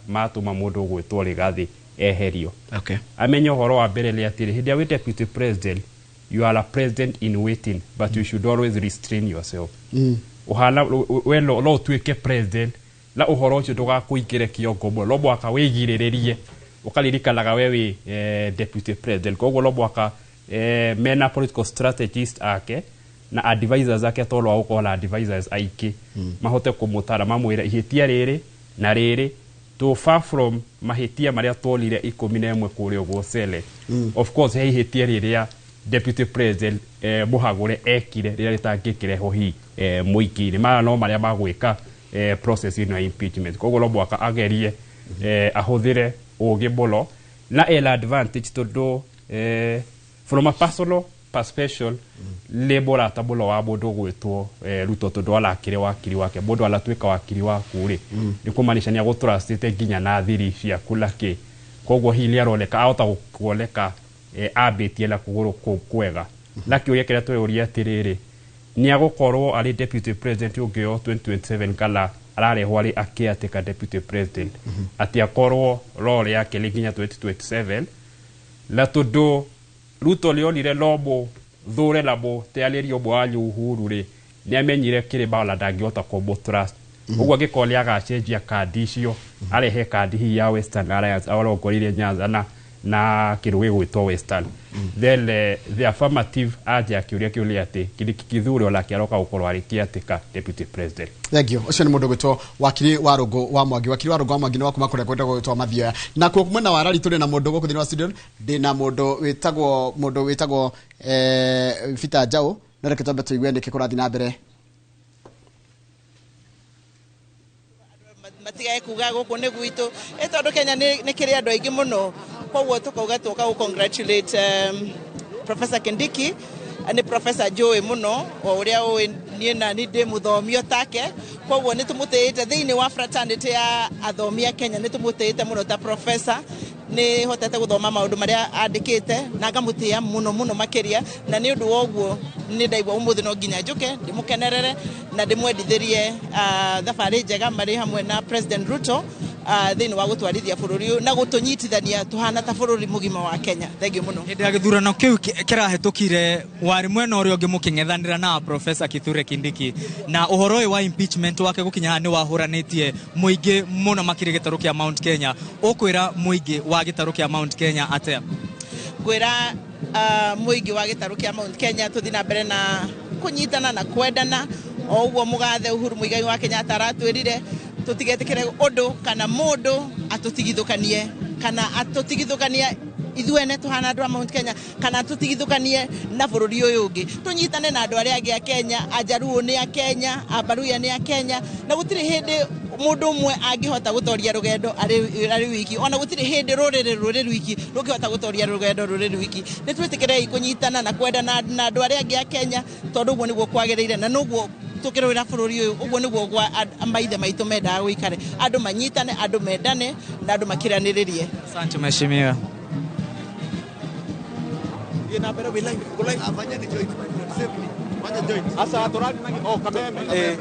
matũma mũndũ ũgwĩtwo Rigathi eherio. Amenye ũhoro wa mbere nĩ atĩrĩ, hĩndĩ ĩrĩa wĩ deputy president, you are a president in waiting, but you should always restrain yourself. Ũhana we no ũtuĩke president na ũhoro ũcio ndũgakũingĩre kĩongo mũno, no mũhaka wĩgirĩrĩrie ũkaririkanaga we wĩ deputy president. Koguo no mũhaka mena political strategist ake na advisors ake, tondũ wa gũkorwo na advisors aingĩ mahote kũmũtara, mamwĩre ihĩtia rĩrĩ na rĩrĩ to far from mahĩtia marĩa tuonire 11 kũrĩa ũguo Senate. Of course he ihĩtia rĩrĩa deputy president mũhagũre ekire rĩrĩa rĩtangĩkĩrehwo hihi mũingĩ-inĩ. Maya no marĩa magwĩka process ĩno ya impeachment. Koguo no mũhaka agerie ahũthĩre ũgĩ mũno na ena advantage tondũ from a personal perspective nĩ mũrata mũno wa mũndũ ũgwĩtwo Ruto, tondũ arakĩrĩ wakiri wake. Mũndũ anatuĩka wakiri waku rĩ, nĩ kũmaanisha nĩ agũtrustĩte nginya na thiri ciaku na kĩ. Koguo hihi nĩ aroneka ahota kuoneka ambĩtie na kũgũrũ kũu kwega. Na kĩũria kĩrĩa tweyũria atĩrĩrĩ, nĩ agũkorwo arĩ deputy president ũngĩ o 2027 kana ararehwo arĩ a caretaker deputy president, atĩ akorwo role yake nĩ nginya 2027? Na tondũ Ruto nĩonire no mũthũre na mũteanĩrie ũmwe wanyu Uhuru rĩ, nĩ amenyire kĩrĩma ona ndangĩhota kũmũ-trust. Ũguo angĩkorwo nĩ agacenjia kandi icio, arehe kandi hihi ya Western Alliance arongoreirie Nyanza na kĩndũ gĩgwĩtwo Western, then the affirmative answer ya kĩũria kĩu nĩ atĩ Kindiki Kithure onake aroka gũkorwo arĩ caretaker deputy president. Thank you. Ũcio nĩ mũndũ gwĩtwo wakiri wa Rũngũ wa Mwangi. Wakiri wa Rũngũ wa Mwangi nĩ wa kuma kũrĩa kwendagwo gwĩtwo Mathioya. Na kuo mwena wa rari tũrĩ na mũndũ gũkũ thĩinĩ wa studio, ndĩ na mũndũ wĩtagwo Peter Njaũ. No reke twambe tũigue nĩkĩ kũrathiĩ na mbere. Matigae kuga gũkũ nĩ gwitũ ĩ, tondũ Kenya nĩ kĩrĩ andũ aingĩ mũno. Koguo tũkauga tũka gũ congratulate Professor Kindiki. Nĩ professor njũĩ mũno, o ũrĩa ũĩ niĩ na niĩ ndĩ mũthomi o take. Koguo nĩ tũmũtĩĩte thĩinĩ wa fraternity ya athomi a Kenya, nĩ tũmũtĩĩte mũno ta professor. Nĩ hotete gũthoma maũndũ marĩa andĩkĩte na ngamũtĩĩa mũno mũno makĩria, na nĩ ũndũ wa ũguo nĩ ndaigua ũmũthĩ no nginya njũke ndĩmũkenerere na ndĩmwendithĩrie thabarĩ njega marĩ hamwe na President Ruto thĩinĩ wa gũtwarithia bũrũri ũyũ na gũtũnyitithania tũhana ta bũrũri mũgima wa Kenya. Thengiũ mũno. Hĩndĩ ya gĩthurano kĩu kĩrahĩtũkire, warĩ mwena ũrĩa ũngĩ mũkĩng'ethanĩra na Professor Kithure Kindiki, na ũhoro ũyũ wa impeachment wake gũkinya haha nĩ wahũranĩtie mũingĩ mũno makĩria gĩtarũ kĩa Mount Kenya. Ũkwĩra mũingĩ wa gĩtarũ kĩa Mount Kenya atĩa? Ngwĩra mũingĩ wa gĩtarũ kĩa Mount Kenya tũthiĩ na mbere na kũnyitana na kwendana o ũguo mũgathe Uhuru Muigai wa Kenyatta aratwĩrire, tũtigetĩkĩre ũndũ kana mũndũ atũtigithũkanie, kana atũtigithũkanie ithuene tũhana andũ a Mount Kenya, kana tũtigithũkanie na bũrũri ũyũ ũngĩ. Tũnyitane na andũ arĩa angĩ a Kenya. Ajaruo nĩ a Kenya, Abaruya nĩ a Kenya, na gũtirĩ hĩndĩ mũndũ ũmwe angĩhota gũtoria rũgendo arĩ wiki, ona gũtirĩ hĩndĩ rũrĩrĩ rũrĩ rwiki rũngĩhota gũtoria rũgendo rũrĩ rwiki. Nĩ twĩtĩkĩrei kũnyitana na kwendana na andũ arĩa angĩ a Kenya, tondũ ũguo nĩguo kwagĩrĩire na noguo tũkĩrũĩra bũrũri ũyũ, ũguo nĩguo gwa maithe maitũ mendaga gũikare, andũ manyitane, andũ mendane na andũ makiranĩrĩrie. Asante, mheshimiwa. Thiĩ na mbere, wĩ live, go live. Fanya ni join, my friend. Save me. Fanya join. Asa tũrathiĩ na oh Kameme. Eh,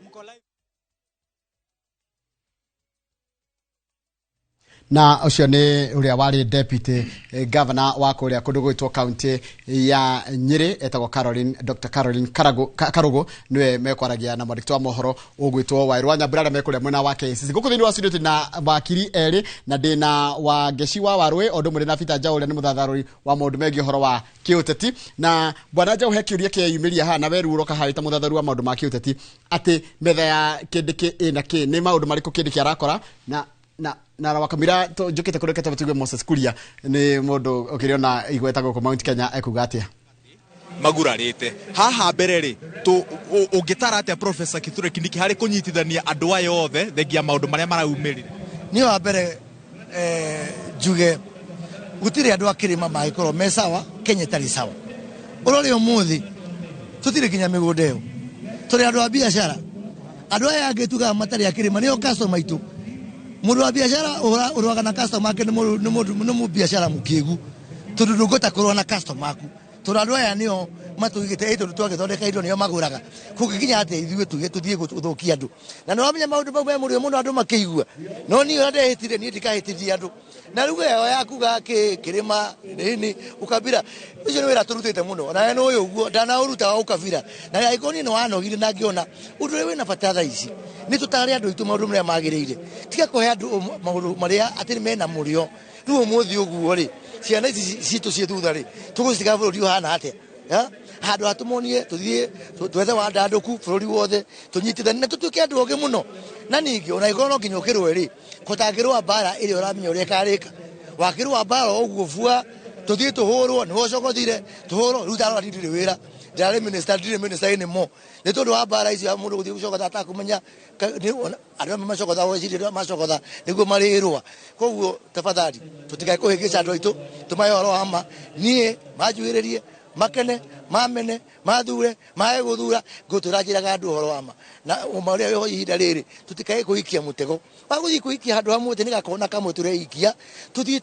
mko live. Na ũcio nĩ ũrĩa warĩ deputy governor wa kũrĩa kũndũ gwĩtwo kaunti ya Nyĩrĩ, etagwo Caroline, Dr Caroline Karugu, nĩwe mekwaragia na mwandĩki wa mohoro ũgwĩtwo Waĩrũ wa Nyambura arĩa mekũrĩa mwena wa KCC. Gũkũ thĩinĩ wa studio tũrĩ na wakiri erĩ, na ndĩna Wangeci wa Warũĩ o ũndũ ũmwe na Peter Njaũ ũrĩa nĩ mũthatharũri wa maũndũ megiĩ ũhoro wa kĩũteti. Na bwana Njaũ, he kĩũria kĩeyumĩria haha, na we rĩu ũroka haha wĩ ta mũthatharũri wa maũndũ ma kĩũteti, atĩ metha ya Kindiki ĩna kĩ, nĩ maũndũ marĩkũ Kindiki arakora na wakamira njũkĩte kũrĩa tũigue Moses Kuria nĩ mũndũ ũkĩrĩ ona igweta gũkũ Mount Kenya ekuga atĩa. Magurarĩte haha mbere rĩ, ũngĩtara atĩa Professor Kithure Kindiki harĩ kũnyitithania andũ aya othe thengia maũndũ marĩa maraumĩrire? Niĩ wa mbere njuge gũtirĩ andũ a kĩrĩma mangĩkorwo me sawa Kenya ĩtarĩ sawa. Ũrore ũmũthĩ tũtirĩ nginya mĩgũnda ĩyo, tũrĩ andũ a biacara. Andũ aya angĩ tugaga matarĩ a kĩrĩma nĩo customer aitũ. Mũndũ wa biacara ũrũaga na customer ake nĩ mũndũ nĩ mũbiacara mũkĩgu, tondũ ndũngĩhota kũrũa na customer aku, tondũ andũ aya nĩo Matũigĩte ĩ tondũ twagĩthondeka indo nĩo magũraga. Kũngĩkinya atĩa ithuĩ tuge tũthiĩ gũthũkia andũ? Na nĩ wamenya maũndũ mau me mũrĩo mũno andũ makĩigua. No niĩ ũrĩa ndehĩtire, niĩ ndikahĩtithia andũ. Na rĩu ĩyo ya kuga kĩ kĩrĩma nini ukabira, ũcio nĩ wĩra tũrutĩte mũno. Nawe nĩ ũyũ ũguo ndanaũruta wa ukabira, na angĩkorwo niĩ nĩ wanogire na ngĩona ũndũ ũrĩa wĩna bata thaa ici nĩ tũtare andũ aitũ maũndũ marĩa magĩrĩire, tiga kũhe andũ maũndũ marĩa atĩ mena mũrĩo. Rĩu ũmũthĩ ũguo rĩ, ciana ici citũ ciĩ thutha rĩ, tũgũcitiga bũrũri ũhana atĩa? Handũ ha tũmonie tũthiĩ twethe wandandũku bũrũri wothe, tũnyitithanie na tũtuĩke andũ ogĩ mũno. Na ningĩ ona angĩkorwo no nginya ũkĩrũe rĩ, kũtangĩrũa mbara ĩrĩa ũramenya ũrĩa ĩkarĩka, wakĩrũa mbara o ũguo bua, tũthiĩ tũhũrwo nĩwe ũcogothire tũhũrwo. Rĩu ndarora ndirĩ wĩra, ndarĩ minister, ndirĩ minister anymore nĩ tondũ wa mbara icio ya mũndũ gũthiĩ gũcogotha atakũmenya andũ amwe macogotha, gwĩciria macogotha nĩguo marĩrũa. Koguo tafadhali tũtikae kũhĩngĩca andũ aitũ, tũmahe ũhoro wa ma. Niĩ manjugĩrĩrie, makene, mamene, mathure, mae gũthura, ngũtũra njĩraga andũ ũhoro wa ma na ũma ũrĩa wĩho ihinda rĩrĩ. Tũtikae kũhikia mũtego wa gũthiĩ kũhikia handũ hamwe atĩ nĩgakona kamwe tũreikia, tũthiĩ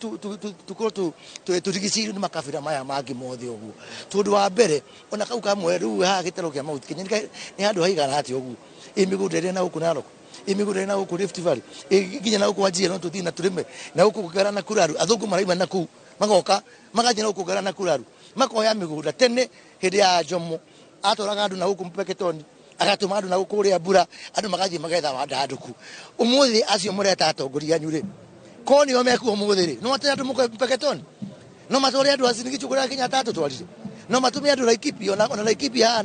tũkorwo tũrigicĩirio nĩ makabira maya mangĩ mothe ũguo. Tondũ wa mbere ona kau kamwe rĩu haha gĩtarũ kĩa Mount Kenya nĩ handũ haigana atĩa ũguo? Ĩ mĩgũnda ĩrĩa na gũkũ Narok, ĩ mĩgũnda ĩrĩa na gũkũ Rift Valley, ĩ nginya na gũkũ Wajir no tũthiĩ na tũrĩme na gũkũ Ngara na Kuraru. Athũngũ maraima na kũu magoka magathiĩ na gũkũ Ngara na Kuraru makoya mĩgũnda. Tene hĩndĩ ya Jomo atwaraga andũ na gũkũ Mpeketoni, agatũma andũ na gũkũ ũrĩa mbura, andũ magathiĩ magetha wandandũku. Ũmũthĩ acio mũreta atongoria anyu rĩ, ko nĩo mekuo ũmũthĩ rĩ, no matware andũ Mpeketoni, no matware andũ a Singichu kũrĩa Kenyatta atũtwarire, no matũme andũ Laikipia, ona Laikipia haha.